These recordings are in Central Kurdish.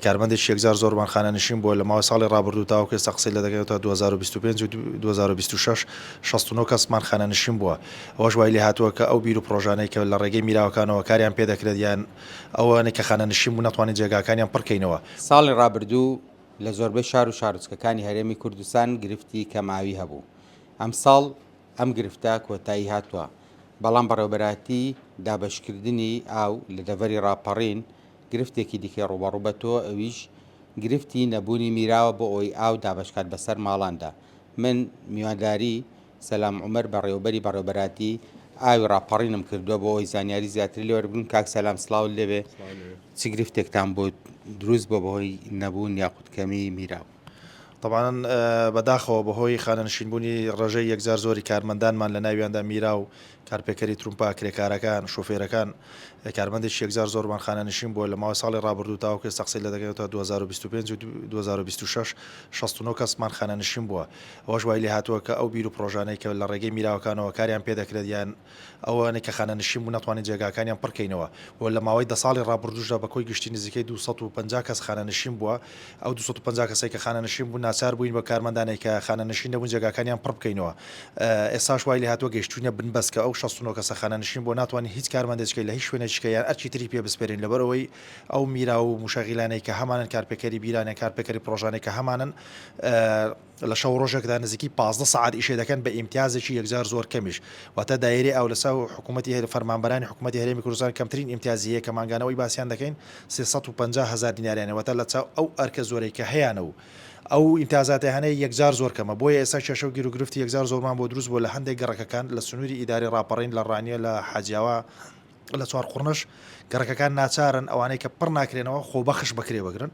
کارمەندێکی یەکجار زۆرمان خانەنشین بووە لە ماوەی ساڵی ڕابردوو تاوەکو ئێستا قسەی لێ دەکەین تا 2025 و 2026 69 کەسمان خانەنشین بووە ئەوەش وای لێهاتووە کە ئەو بیر و پڕۆژانەی کە لە ڕێگەی میراوەکانەوە کاریان پێ دەکرێت یان ئەوانەی کە خانەنشین بوون نەتوانین جێگاکانیان پڕکەینەوە. ساڵی ڕابردوو لە زۆربەی شار و شارۆچکەکانی هەرێمی کوردستان گرفتی کەمئاوی هەبوو، ئەمساڵ ئەم گرفتە کۆتایی هاتووە، بەڵام بەڕێوەبەرایەتی دابەشکردنی ئاو لە دەڤەری ڕاپەڕین گرفتێکی دیکەی ڕووبەڕوو بەتەوە ئەویش گرفتی نەبوونی میراوە بۆ ئەوەی ئاو دابەشکات بەسەر ماڵاندا. من میوانداری سەلام عومەر بەڕێوەبەری بەڕێوەبەرایەتی ئاوی ڕاپەڕینم کردووە بۆ ئەوەی زانیاری زیاتری لێ وەربگرم. کاک سەلام سڵاوت لێبێ، چ گرفتێکتان بۆ دروست بووە بەهۆی نەبوون یاخود کەمی میراو؟ تەبعەن بەداخەوە بەهۆی خانەنشینبوونی ڕێژەی یەکجار زۆری کارمەندانمان لە ناویاندا میرا و کارپێکەری ترومپا، کرێکارەکان، شۆفێرەکان، کارمەندێکی یەکجار زۆرمان خانەنشین بووە لە ماوەی ساڵی ڕابردوو تاوەکو ئێستا قسەی لێ دەکەین تا 2025 و 2026 69 کەسمان خانەنشین بووە ئەوەش وای لێهاتووە کە ئەو بیر و پڕۆژانەی کە لە ڕێگەی میراوەکانەوە کاریان پێ دەکرێت یان ئەوانەی کە خانەنشین بوون نەتوانین جێگاکانیان پڕکەینەوە و لە ماوەی دە ساڵی ڕابردووشدا بە کۆی گشتی نزیکەی 250 کەس خانەنشین بووە ئەو 250 کەسەی کە خانەنشین بوون ناچار بووین بە کارمەندانێک کە خانەنشین نەبوون جێگاکانیان پڕ بکەینەوە ئێستاش وای لێهاتووە گەیشتووینە بنبەست کە ئەو 69 کەسە خانەنشین بووە ناتوانین هیچ کارمەندێکیکە لە هیچ شوێنێکیکە یان ئەرکی تری پێ بسپێرین لەبەرئەوەی ئەو میراو و موشەغیلانەی کە هەمانن کارپێکەری بیران یان کارپێکەری پڕۆژانەی کە هەمانن لە شەو ڕۆژێکدا نزیکی 15 سەعات ئیشێ دەکەن بە ئیمتیازێکی یەکجار زۆر کەمیش واتە دایرەی ئاو لە چاو حکوومەتی هەر فەرمانبەرانی حکوومەتی هەرێمی کوردستان کەمترین ئیمتیازی هەیە کە مانگانەوەی باسیان دەکەین 350 هەزار دیناریانە واتە لە چاو ئەو ئەرکە زۆرەی کە هەیانە و ئەو ئیمتیازاتەی هەنە یەکجار زۆر کەمە بۆیە ئێستا کێشە و گیروگرفتی یەکجار زۆرمان بۆ دروست بووە لە هەندێک گەڕەکەکان لە سنووری ئیدارەی ڕاپەڕین لە ڕانیە لە حاجیاوا لە چوارقوڕنەش گەڕەکەکان ناچارن ئەوانەی کە پڕ ناکرێنەوە خۆبەخش بەکرێ بگرن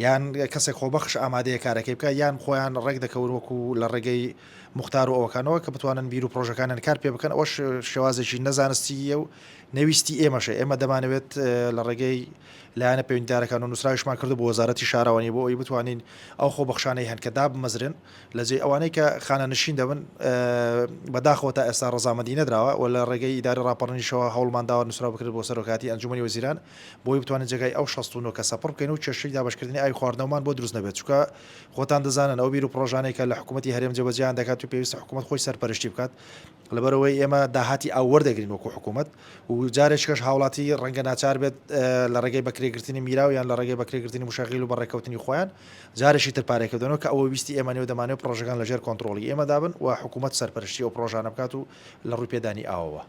یان کەسێک خۆبەخش ئامادەیە کارەکەی بکە یان خۆیان ڕێک دەکەون وەکو لە ڕێگەی مختار و ئەوەکانەوە کە بتوانن بیر و پرۆژەکانیان کار پێ بکەن ئەوەش شێوازێکی نەزانستیە و نەویستی ئێمەشە ئێمە دەمانەوێت لە ڕێگەی لایەنە پەیوەندیدارەکان و نووسراویشمان کردو بۆ وەزارەتی شارەوانی بۆ ئەوەی بتوانین ئەو خۆبەخشانەی هەن کە دابمەزرێن لە جێی ئەوانەی کە خانەنشین دەبن، بەداخەوە تا ئێستا ڕەزامەندی نەدراوە و لە ڕێگەی ئیدارەی ڕاپەڕینیشەوە هەوڵمان داوە نووسراو بکرێت بۆ سەرۆکایەتی ئەنجوومەنی وەزیران بۆ ئەوەی بتوانین جێگای ئەو 69 کەسە پڕ بکەین و کێشەی دابەشکردنی ئاوی خواردنەوەمان بۆ دروست نەبێت چونکە خۆتان دەزانن ئەو بیر و پڕۆژانەی کە لە حکوومەتی هەرێم جێبەجێیان دەکات و پێویستە حکوومەت خۆی سەرپەرشتی بکات لەبەرئەوەی ئێمە داهاتی ئاو وەردەگرین وەکو حکوومەت و جارێکیش هاوڵاتی ڕەنگە ناچار بێت لە ڕێگەی بەکرێگرتنی میراو یان لە ڕێگەی بەکرێگرتنی مشەغیل و بەڕێکەوتنی خۆیان جارێکی تر پارەی کردنەوە کە ئەوە ویستی ئێمە نیە و دەمانەوێت پڕۆژەکان لەژێر کۆنتڕۆڵی ئێمەدا بن و حکوومەت سەرپەرشتی ئەو پڕۆژانە بکات و لە ڕووی پێدانی ئاوەوە.